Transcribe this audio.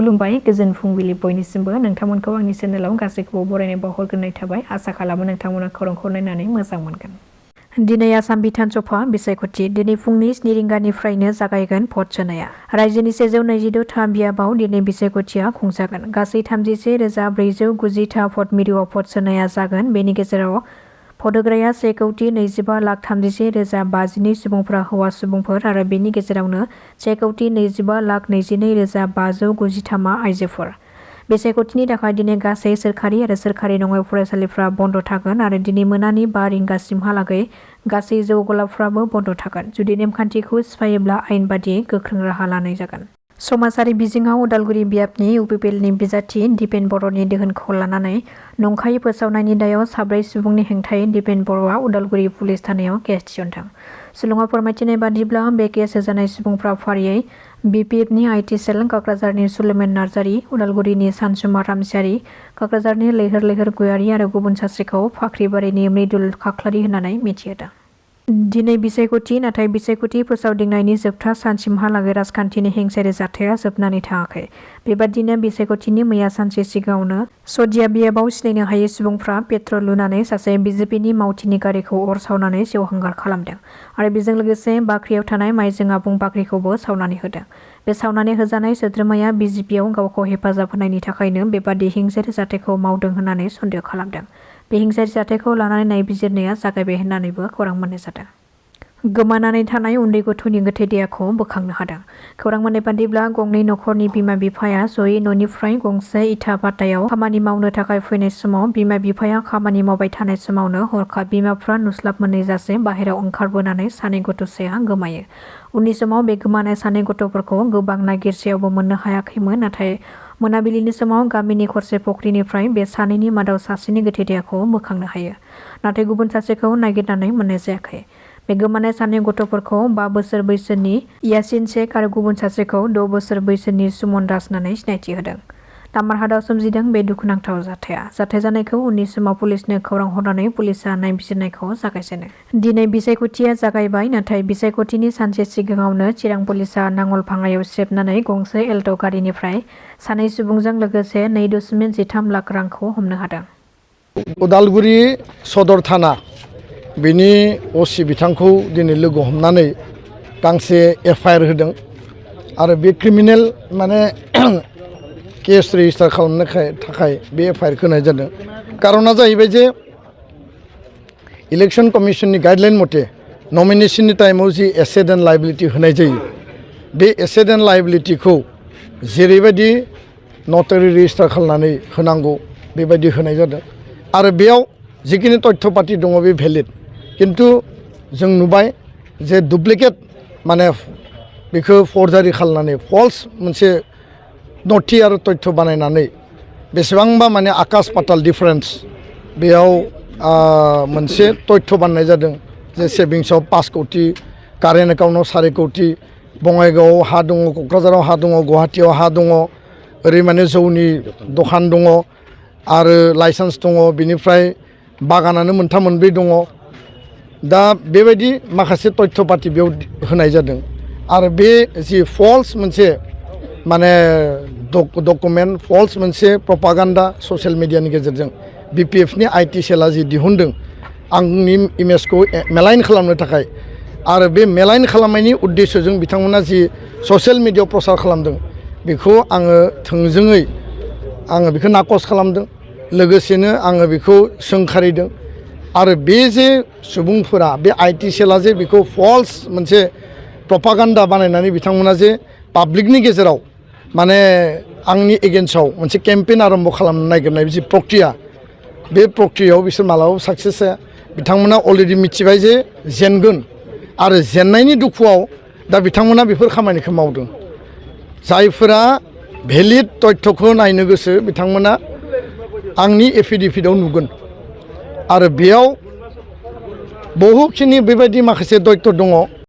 खुलुमबाय गोजोन फुंबिलि बयनिसिमबो नोंथांमोनखौ आंनि चेनेलाव गासैखौबो बरायनाय बावहरग्रोनाय थाबाय आसा खालामो नोंथांमोना खौरांखौ नायनानै मोजां मोनगोन। दिनै आसाम बिधान सभा बिसायख'थि दिनै फुंनि 7 रिंगानिफ्रायनो जागायगोन भट सोनाया। रायजोनि 126 था बियाबाव दिनै बिसायख'थिया खुंजागोन। गासै 31,490 था भट मिरुआव भट सोनाया जागोन। बेनि गेजेराव भट होग्राया 1,25,36,052 सुबुंफोरा हौवा सुबुंफोर आरो बेनि गेजेरावनो 1,25,22,593 आइजोफोर। बिसायख'थिनि थाखाय दिनै गासै सोरखारि आरो सोरखारि नङै फरायसालिफ्रा बन्द थागोन आरो दिनै मोनानि 5 रिंगासिमहालागै गासै जौ गलाफ्राबो बन्द थागोन। जुदि नेमखान्थिखौ सिफायोब्ला आयेन बादियै गोख्रों राहा लानाय जागोन। समाजारि बिजोङाव उदालगुरि बियाबनि इउपिपिएलनि बिजाथि दिपेन बर'नि दोहोनखौ लानानै नंखायै फोसावनायनि दायाव 4 सुबुंनि हेंथायै दिपेन बर'आ उदालगुरि पुलिस थानायाव केस थिसनदों। सुलुङाव फोरमायथिनाय बादिब्ला बे केस होजानाय सुबुंफ्रा फारियै बिपिएफनि आइटि सेल, कक्राझारनि सुलेमान नार्जारी, उदालगुरिनि सानसुमा रामसियारि, कक्राझारनि लैहोर लैहोर गयारी आरो गुबुन सासेखौ फाख्रिबारिनि मृदुल खाख्लारि होननानै मिथिहोदों। दिनै बिसायख'थि नाथाय बिसायख'थि फोसावदिंनायनि जोबथा सानसिमहालागै राजखान्थिनि हिंसायारि जाथाया जोबनानै थाङाखै। बेबादिनो बिसायख'थिनि मैया सानसे सिगाङावनो सदिया बियाबाव सिनायनो हायै सुबुंफ्रा पेट्रल लुनानै सासे बिजेपिनि मावथिनि गारिखौ अर सावनानै सेवहांगार खालामदों आरो बेजों लोगोसे बाख्रियाव थानाय माइजों आबुं बाख्रिखौबो सावनानै होदों। बे सावनानै होजानाय सोद्रोमाया बिजेपियाव गावखौ हेफाजाब होनायनि थाखायनो बेबादि हिंसायारि जाथायखौ मावदों होननानै सन्देह खालामदों। बे हिंसायारि जाथायखौ लानानै नायबिजिरनाया जागायबाय होननानैबो खौरां मोननाय जादों। गोमानानै थानाय उन्दै गथ'नि गोथै देहाखौ बोखांनो हादों। खौरां मोननाय बादिब्ला गंनै नखरनि बिमा-बिफाया जयै न'निफ्राय गंसे इटा भाटायाव खामानि मावनो थाखाय फैनाय समाव बिमा-बिफाया खामानि मावबाय थानाय समावनो हरखाब बिमाफ्रा नुस्लाब मोनै जासे बाहेरायाव ओंखारबोनानै सानै गथ'साया गोमायो। उननि समाव बे गोमानाय सानै गथ'फोरखौ गोबां नागिरसेयावबो मोननो हायाखैमोन, नाथाय मोनाबिलिनि समाव गामिनि खरसे फुख्रिनिफ्राय बे सानैनि मादाव सासेनि गोथै देहाखौ बोखांनो हायो। नाथाय गुबुन सासेखौ नागिरनानै मोननाय जायाखै। बे गोमानाय सानै गथ'फोरखौ 5 बोसोर बैसोनि यासिन शेख आरो गुबुन सासेखौ 6 बोसोर बैसोनि सुमन राज होननानै सिनायथि होदों। दामारहादाव सोमजिदों बे दुखुनांथाव जाथाया। जाथाय जानायखौ उननि समाव पुलिसनो खौरां हरनानै पुलिसा नायबिजिरनायखौ जागायजेनो। दिनै बिसायख'थिया जागायबाय नाथाय बिसायख'थिनि सानसे सिगाङावनो चिरां पुलिसा नांगल भाङायाव सेबनानै गंसे एल्ट' गारिनिफ्राय सानै सुबुंजों लोगोसे 2.13 लाख रांखौ हमनो हादों। उदालगुरि सदर थाना बिनि असि बिथांखौ दिनै लोगो हमनानै गांसे एफआइआर होदों आरो बे क्रिमिनेल माने केस रेजिस्टार खालामनो थाखाय बे एफआइआरखौ होनाय जादों। कारना जाहैबाय जे इलेक्शन कमिशननि गाइडलाइन मथे नमिनेशननि टाइमाव जि एसेट एन्ड लायबिलिटि होनाय जायो बे एसेट एन्ड लायबिलिटिखौ जेरैबायदि नटारि रेजिस्टार खालामनानै होनांगौ बेबायदि होनाय जादों आरो बेयाव जिखिनि तथ्य पाति दङ बे भेलिड, किन्तु जों नुबाय जे डुप्लिकेट माने बेखौ फर्जारि खालामनानै फल्स मोनसे नथि आरो तथ्य बानायनानै बेसेबांबा माने आकाश पाताल डिफारेन्स बेयाव मोनसे तथ्य बानायनाय जादों जे सेभिंसआव 5 कौटि, कारेन्ट एकाउन्टआव 4 कौटि, बङाइगावआव हा दङ, क'क्राझाराव हा दङ, गुवाहाटीयाव हा दङ, ओरै माने जौनि दखान दङ आरो लाइसेन्स दङ, बिनिफ्राय बागानानो 3-4 दङ। दा बेबायदि माखासे तथ्य पाति बेयाव होनाय जादों आरो बे जि फल्स मोनसे माने डकुमेन्ट, फल्स मोनसे प्रपागान्डा ससियेल मिडियानि गेजेरजों बिपिएफनि आइटि सेला जि दिहुनदों आंनि इमेजखौ मेलाइन खालामनो थाखाय आरो बे मेलाइन खालामनायनि उद्देश्यजों बिथांमोना जि ससियेल मिडियायाव प्रसार खालामदों बेखौ आङो थोंजोङै बेखौ नाकस खालामदों, लोगोसेनो आङो बेखौ सोंखारिदों आरो बे जे सुबुंफोरा बे आइटि सेला जे बेखौ फल्स मोनसे प्रपागान्डा बानायनानै बिथांमोना जे पाब्लिकनि गेजेराव माने आंनि एगेन्स्टआव मोनसे केम्पेइन आरम्भ खालामनो नागिरनाय जि प्रक्रिया बे प्रक्रियायाव बिसोर मालाबाबो साक्सेस जाया। बिथांमोना अलरेडि मिथिबाय जे जेनगोन आरो जेननायनि दुखुआव दा बिथांमोना बेफोर खामानिखौ मावदों। जायफोरा भेलिड तथ्यखौ नायनो गोसो बिथांमोना आंनि एफिडेभिटआव नुगोन आरो बेयाव बहुखिनि बेबायदि माखासे तथ्य दङ